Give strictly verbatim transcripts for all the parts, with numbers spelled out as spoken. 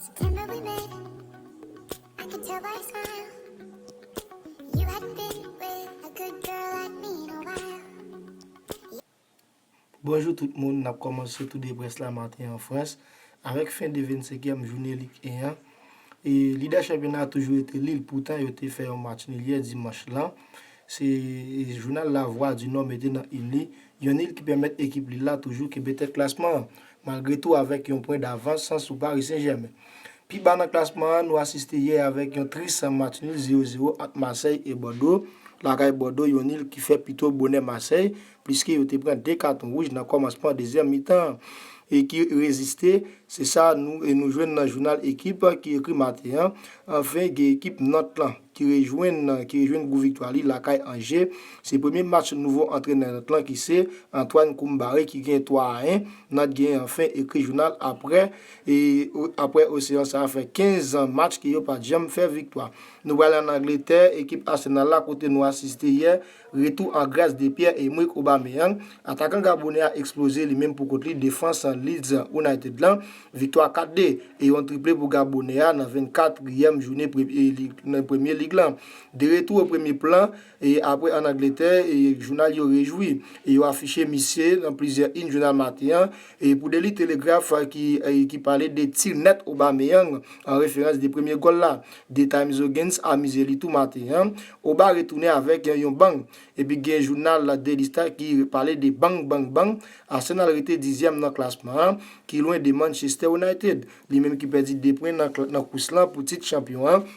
September we met. I could tell by your smile. You hadn't been with a good girl like me in a while. Bonjou tout moun, n ap kòmanse tou de près la maten an Frans, avèk fen de vennsenkyèm jounen Lig en an. E lidè chanpyona a toujou rete Lille, poutan yo te fè yon match nil yè dimanch lan. Se jounal La Voix du Nord mete nan in li, yon nil ki pèmèt ekip Lille la toujou kenbe tèt klasman an, malgre tou avèk yon pwen davans sou Paris Saint-Germain. Pi ba nan klasman an, nou asiste yè avèk yon tris match nil zewo zewo ant Marseille e Bordeaux. Lakay Bordeaux, yon nil ki fè pito bonè Marseille, pliske yo te pran de katon wouj nan kòmansman dezyèm mitan an, e ki reziste. Se sa nou, e nou jwenn nan jounal Ekip ki ekri maten an. Anfen, gen ekip Nantes lan ki rejwenn, ki rejwenn gwo viktwa li lakay Angers. Se premye match nouvo antrenè Nantes lan ki se Antoine Koumbaré ki gen twa a en. Nantes gen anfen, ekri jounal apre, e, apre oseyan sa a fè kenz match ke yo pa t janm fè viktwa. Nou pral ann Angletè, ekip Arsenal la kote nou asiste yè, retou an gras de Pierre-Emerick Aubameyang. Atakan gabonè a eksploze li menm pou kont li defans Leeds United lan. Viktwa kat de e yon triple pou gabonè a nan vennkatriyèm jounen pre- e lig- nan premye lig lan. De retou o premye plan, e apre ann Angletè, e jounal yo rejwi e yo afiche misye nan plizyè in jounal maten an. E pou Daily Telegraph, ki, e ki pale de Till Nèt Aubameyang an referans de premye gòl la. The Times Again amize li tou maten an. Oba retounen avèk yon bang. Epi gen jounal la Daily Star ki pale de bang, bang, bang. Arsenal rete dizyèm nan klasman an, ki lwen de Manchester United. Li menm ki pèdi de pwen nan, nan kous lan pou tit chanpyon an.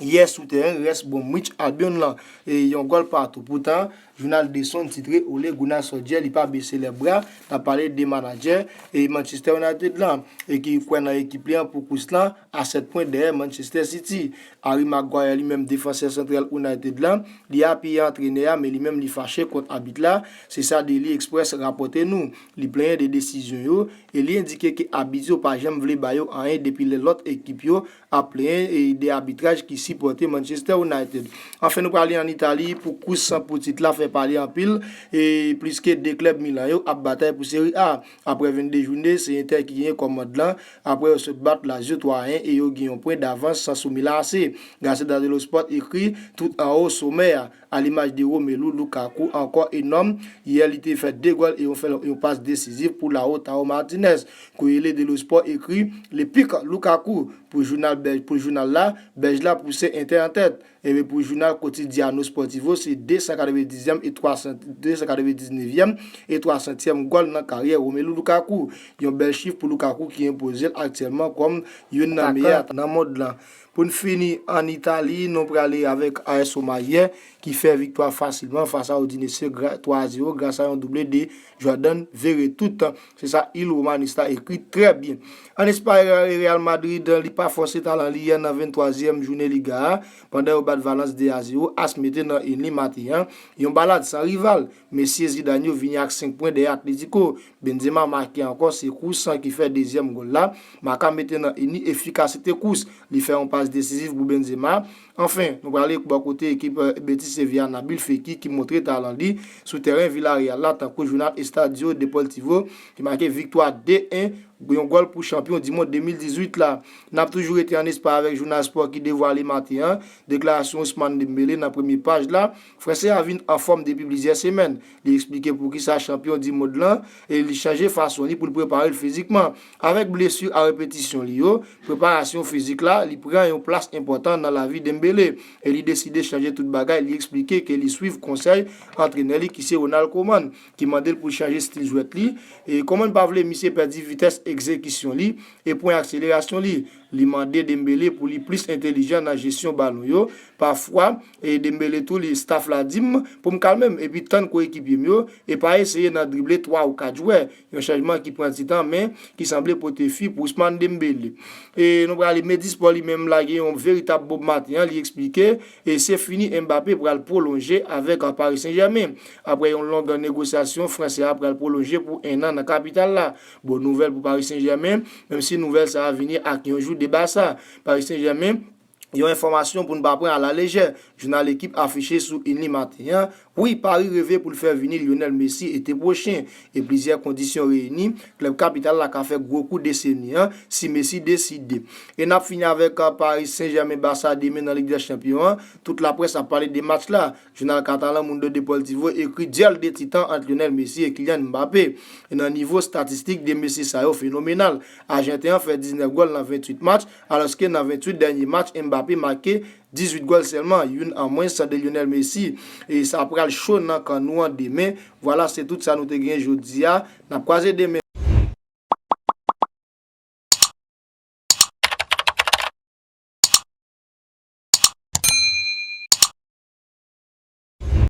Yè sou tèren rès Bromwich Albion lan, e yon gòl patou. Poutan, jounal The Sun titre Ole Gunnar Solskjaer li pa bese lè bra. N ap pale de manadjè e Manchester United lan, e ki kwè nan ekip li an pou kous lan, a sèt pwen dèyè Manchester City. Harry Maguire li menm, defansè santral United lan, li apiye antrenè a, men li menm li fache kont abit la. Se sa Daily Express rapòte nou. Li plenyen de desizyon yo, e li endike ke abit yo pa janm vle ba yo anyen depi lè lòt ekip yo ap plenyen, e, de abitraj ki sipòte Manchester United. Anfen, nou prale ann Itali pou kous pou tit la fè pale anpil, e pliske de klèb Milan yo ap batay pou Serie A. Apre vennde jounen, se Inter ki genyen kòmand lan, apre yo sot bat Lazio twa a en e yo gen yon pwen davans sou Milan A C. Gazzetta dello Sport ekri, tout anwo somè a, alimaj de Romelu Lukaku ankò enòm. Yè li te fè de gòl e yon fè yon pas desiziv pou Lautaro Martinez. Corriere dello Sport ekri, le pic Lukaku pou jounal bèj, pou jounal la, bèj la pouse Inter an tèt. Epi pou jounal Quotidiano Sportivo, se de san katrevendizyèm e twa san, de san katrevendiznèvyèm e twa santyèm gòl nan karyè Romelu Lukaku. Yon bèl chif pou Lukaku ki enpoze l aktyèlman kòm youn nan meyè atakan nan mond lan. Pou n fini ann Itali, nou prale avèk A S Roma yè ki fè viktwa fasilman fas a Udinese twa a zewo gras a yon double de Jordan Veretout. Se sa Il Romanista ekri trè byen. Ann Espay, Real Madrid li pa fòse talan li yè nan venntwazyèm jounen Liga a, pandan yo bat Valence de a zewo, As mete nan in li maten an, yon balad san rival. Mesye Zidane yo vini ak senk pwen dèyè Atletico. Benzema make ankò, se Kroos ki fè dezyèm gòl la. Marca mete nan in li efikasite Kroos. Li fè yon pas desiziv pou Benzema. Anfen, nou prale bò kote ekip, e, Betis Sevilla, Nabil Fekir ki montre talan li sou tèren Villarreal la, tankou jounal Estadio Deportivo ki make viktwa de en, yon gòl pou chanpyon di mond de mil dizuit la. N ap toujou rete ann Espay avèk jounal spò ki devwale maten an deklarasyon Ousmane Dembélé nan premye paj la. Fransè a vin anfòm depi plizyè semèn. Li eksplike poukisa chanpyon di mond lan e li chanje fason li pou l prepare l fizikman. Avèk blesi a repetisyon li yo, preparasyon fizik la, li pran yon plas enpòtan nan lavi Dembélé e li deside chanje tout bagay. Li eksplike ke li swiv konsèy antrenè li ki se Ronald Koeman, ki mande l pou l chanje stil jwèt li. E Koeman pa vle misye pèdi vitès egzekisyon li e pwen akselerasyon li. Li mande Dembélé pou li plis entèlijan nan jesyon balon yo. Pafwa, e Dembélé tou li, staff la di m pou m kalme m epi tann koyekipye m yo e pa eseye nan drible twa ou kat jwè. Yon chanjman ki pran ti tan, men ki sanble pote fwi pou Ousmane Dembélé. E nou prale Medisport li menm lage yon veritab bonm maten an, li eksplike, e se fini Mbappé pral pwolonje avèk Paris Saint-Germain. Apre yon long negosyasyon, Fransè a pral pwolonje pou en an nan kapital la. Bon nouvèl pou Paris Saint-Germain, menm si nouvèl sa a vini ak yon jou de Barça. Paris Saint-Germain Yon enfòmasyon pou n pa pran alalejè, jounal Ekip afiche sou In li maten an. Wi, Paris reve pou l fè vini Lionel Messi ete pwochen, e plizyè kondisyon reyini, klèb kapital la ka fè gwo kou deseni an si Messi deside. E n ap fini avèk Paris Saint-Germain Barça demen nan Lig dè Chanpyon an. Tout laprès ap pale de match la. Jounal katalan Mundo Deportivo ekri: Duel de titan ant Lionel Messi e Kylian Mbappé. E nan nivo estatistik, de mesye sa yo fenomenal. Ajanten an fè diznèf gòl nan venntuit match, alòske nan venntuit dènye match, Mbappé make dizuit gòl sèlman, youn an mwens de Lionel Messi. E sa pral cho nan kan nou an demen. Vwala, se tout sa nou te gen jodi a. N ap kwaze demen.